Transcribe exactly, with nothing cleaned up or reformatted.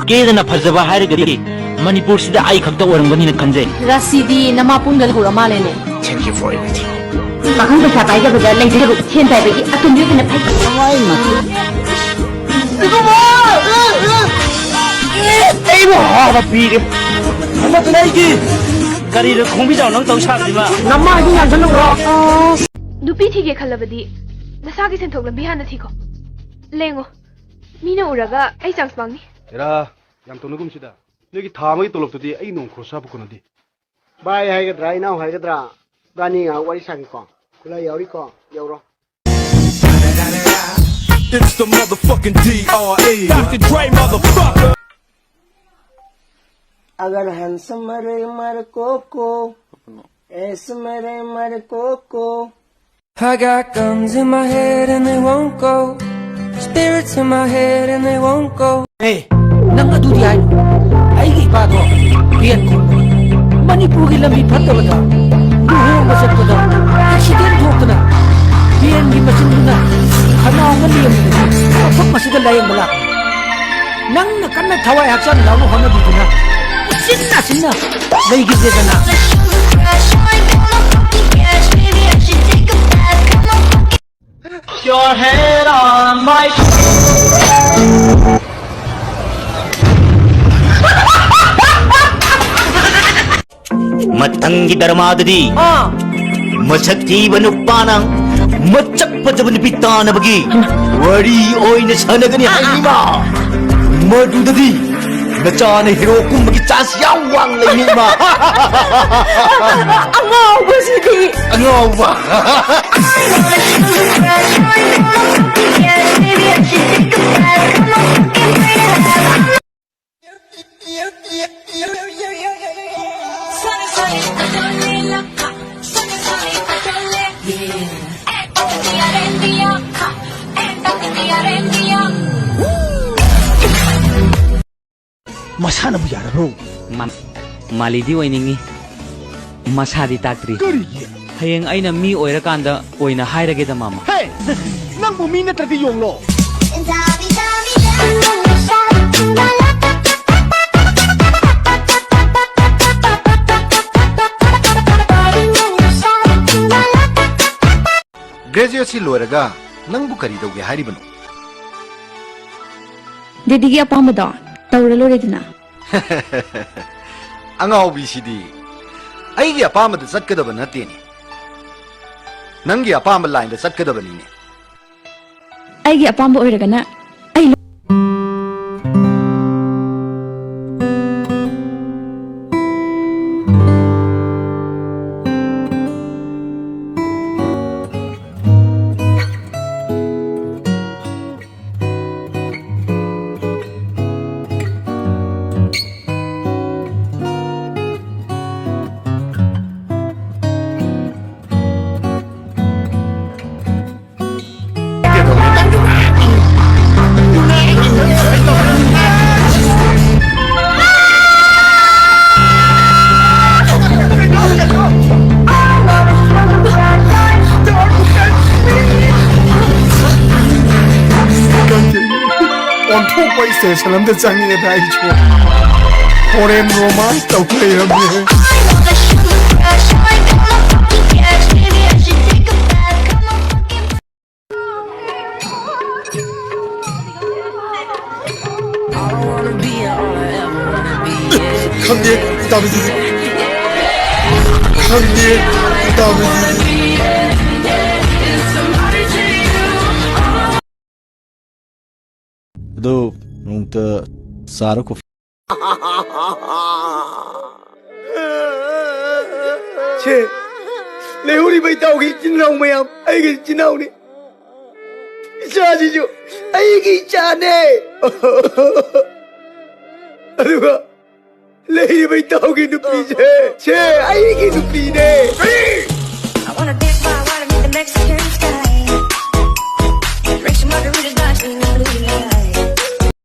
ꯀꯦꯗꯅ ꯐꯖꯕ ꯍꯥꯏꯔꯒꯗꯤ ꯃꯅꯤꯄꯨꯔꯁꯤꯗ ꯑꯩ ꯈꯛꯇ ꯑꯣꯏꯔꯝꯒꯅꯤꯅ ꯈꯟꯖꯩ꯫ ꯔꯥꯁꯤꯗꯤ ꯅꯃꯥ ꯄꯨꯡꯗ ꯂꯩꯍꯧꯔ ꯃꯥꯜꯂꯦꯅꯦ꯫ Thank you for everything. ꯄꯥꯈꯪ ꯄꯩꯁꯥ ꯄꯥꯏꯗꯕꯗ ꯂꯩꯖꯔꯨ ꯁꯦꯟ ꯄꯥꯏꯕꯒꯤ ꯑꯇꯣꯝꯕꯤ ꯑꯣꯏꯕꯅ ꯐꯩ꯫ ꯑꯩꯕꯨ ꯍꯥꯟꯅ ꯄꯤꯔꯦ꯫ ꯑꯃꯗꯨꯅ ꯑꯩꯒꯤ ꯀꯔꯤꯅꯣ ꯈꯣꯡꯕꯤꯖꯥꯎ ꯅꯪ ꯇꯧ ꯁꯥꯕꯁꯤꯃ? ꯅꯃꯥꯏꯗꯨ ꯌꯥꯟꯁꯤꯜꯂꯨꯔꯣ꯫ ꯅꯨꯄꯤ ꯊꯤꯒꯦ ꯈꯜꯂꯕꯗꯤ ꯅꯁꯥꯒꯤ ꯁꯦꯟꯊꯣꯛ ꯂꯝꯕꯤ ꯍꯥꯟꯅ ꯊꯤꯈꯣ꯫ ꯂꯦꯡꯉꯣ꯫ ꯃꯤꯅ ꯎꯔꯒ ꯑꯩ ꯆꯥꯟꯁ ꯃꯥꯡꯅꯤ꯫ ꯍꯦꯔꯥ, ꯌꯥꯝ ꯇꯧꯅꯒꯨꯝꯁꯤꯗ꯫ ꯅꯣꯏꯒꯤ ꯊꯥ ꯑꯃꯒꯤ ꯇꯣꯂꯣꯞꯇꯨꯗꯤ ꯑꯩ ꯅꯣꯡ ꯈꯨꯔꯨꯞ ꯁꯥꯕ ꯀꯣꯟꯅꯗꯦ꯫ ꯚꯥꯏ ꯍꯥꯏꯒꯗ꯭ꯔꯥ, ꯏꯅꯥꯎ ꯍꯥꯏꯒꯗ꯭ꯔꯥ, ꯏꯕꯥꯅꯤ ꯉꯥꯏꯍꯥꯛ ꯋꯥꯔꯤ ꯁꯥꯒꯦꯀꯣ꯫ ꯈꯨꯠꯂꯥꯏ ꯌꯥꯎꯔꯤꯀꯣ, ꯌꯧꯔꯣ꯫ It's the motherfucking D R E. Doctor Dre, motherfucker. अगर handsome रे मरको को, ऐस मेरे मरको को। I got guns in my head and they won't go. Spirits in my head and they won't go. ꯑꯦ, ꯅꯪ ꯑꯗꯨꯗꯤ ꯍꯥꯏꯅꯨ꯫ ꯑꯩꯒꯤ ꯏꯄꯥꯗꯣ ꯚꯦꯟ ꯈꯣꯡꯕꯅꯤ꯫ ꯃꯅꯤꯄꯨꯔꯒꯤ ꯂꯝꯕꯤ ꯐꯠꯇꯕꯗ ꯂꯨꯍꯣꯡꯕ ꯆꯠꯄꯗ ꯑꯦꯛꯁꯤꯗꯦꯟ ꯊꯣꯛꯇꯅ ꯚꯦꯟꯒꯤ ꯃꯆꯤꯟꯗꯨꯅ ꯈꯅꯥꯎꯅ ꯂꯦꯝꯕꯗꯒꯤ ꯃꯐꯝ ꯑꯁꯤꯗ ꯂꯥꯌꯦꯡꯕ ꯂꯥꯛꯄꯅꯤ꯫ ꯅꯪꯅ ꯀꯟꯅ ꯊꯋꯥꯏ ꯍꯛꯆꯥꯡ ꯌꯥꯎꯅ ꯍꯣꯠꯅꯕꯤꯗꯨꯅ ꯎꯆꯤꯟ ꯅꯥꯆꯤꯟꯅ ꯂꯩꯈꯤꯗꯦꯗꯅ꯫ Your head on my ꯃꯊꯪꯒꯤ ꯗ꯭ꯔꯃꯥꯗꯗꯤ ꯑꯥ꯫ ꯃꯁꯛ ꯊꯤꯕ ꯅꯨꯄꯥꯅ ꯃꯁꯛ ꯐꯖꯕ ꯅꯨꯄꯤ ꯇꯥꯅꯕꯒꯤ ꯋꯥꯔꯤ ꯑꯣꯏꯅ ꯁꯥꯟꯅꯒꯅꯤ ꯍꯥꯏꯅꯤꯃ꯫ ꯃꯗꯨꯗꯗꯤ ꯅꯆꯥꯅ ꯍꯤꯔꯣ ꯀꯨꯝꯕꯒꯤ ꯆꯥꯟꯁ ꯌꯥꯝ ꯋꯥꯡ ꯂꯩꯅꯤꯃ꯫ ꯑꯉꯥꯎꯕꯁꯤꯗꯤ꯫ ꯑꯉꯥꯎꯕ꯫ ꯃꯁꯥꯅꯕꯨ ꯌꯥꯔꯕ꯭ꯔꯣ? ꯃꯥ-, ꯃꯥꯂꯤꯗꯤ ꯑꯣꯏꯅꯤꯡꯉꯤ, ꯃꯁꯥꯗꯤ ꯇꯥꯛꯇ꯭ꯔꯤ꯫ ꯀꯔꯤꯒꯤ? ꯍꯌꯦꯡ ꯑꯩꯅ ꯃꯤ ꯑꯣꯏꯔꯀꯥꯟꯗ ꯑꯣꯏꯅ ꯍꯥꯏꯔꯒꯦꯗ, ꯃꯥꯃ꯫ ꯍꯦ! ꯅꯪꯕꯨ ꯃꯤ ꯅꯠꯇ꯭ꯔꯗꯤ ꯌꯣꯡꯂꯣ? ꯒ꯭ꯔꯦꯖꯨꯑꯦꯠꯁꯤ ꯂꯣꯏꯔꯒ ꯅꯪꯕꯨ ꯀꯔꯤ ꯇꯧꯒꯦ ꯍꯥꯏꯔꯤꯕꯅꯣ? ꯗꯦꯗꯤꯒꯤ ꯑꯄꯥꯝꯕꯗꯣ ꯇꯧꯔ ꯂꯣꯏꯔꯦꯗꯅ꯫ ꯑꯉꯥꯎꯕꯤꯁꯤꯗꯤ, ꯑꯩꯒꯤ ꯑꯄꯥꯝꯕꯗ ꯆꯠꯀꯗꯕ ꯅꯠꯇꯦꯅꯦ, ꯅꯪꯒꯤ ꯑꯄꯥꯝꯕ ꯂꯥꯏꯟꯗ ꯆꯠꯀꯗꯕꯅꯤꯅꯦ꯫ ꯑꯩꯒꯤ ꯑꯄꯥꯝꯕ ꯑꯣꯏꯔꯒꯅ ꯑꯩ ꯂꯣꯏ- ꯑꯣꯟꯊꯣꯛꯄ ꯏꯁꯇꯦꯁꯟ ꯑꯝꯗ ꯆꯪꯉꯦꯗ ꯑꯩꯁꯨ꯫ ꯐꯣꯔꯦꯟ ꯔꯣꯃꯥꯟꯁ ꯇꯧ ꯂꯩꯔꯝꯃꯦ꯫ ꯈꯪꯗꯦ, ꯇꯥꯕꯤꯗꯤ꯫ ꯈꯪꯗꯦ, ꯇꯥꯕꯤꯗꯤ꯫ ꯑꯗꯣ ꯅꯣꯡꯃꯇ ꯆꯥꯔ ꯀꯣꯐꯤ꯫ ꯁꯦ, ꯂꯩꯍꯧꯔꯤꯕ ꯏꯇꯥꯎꯒꯤ ꯏꯆꯤꯟ ꯏꯅꯥꯎ ꯃꯌꯥꯝ, ꯑꯩꯒꯤ ꯏꯆꯤꯟ ꯏꯅꯥꯎꯅꯤ꯫ ꯏꯆꯥꯁꯤꯁꯨ ꯑꯩꯒꯤ ꯏꯆꯥꯅꯦ꯫ ꯑꯗꯨꯒ ꯂꯩꯔꯤꯕ ꯏꯇꯥꯎꯒꯤ ꯅꯨꯄꯤꯁꯦ, ꯁꯦ, ꯑꯩꯒꯤ ꯅꯨꯄꯤꯅꯦ꯫ I wanna dance by water, meet the Mexican sky.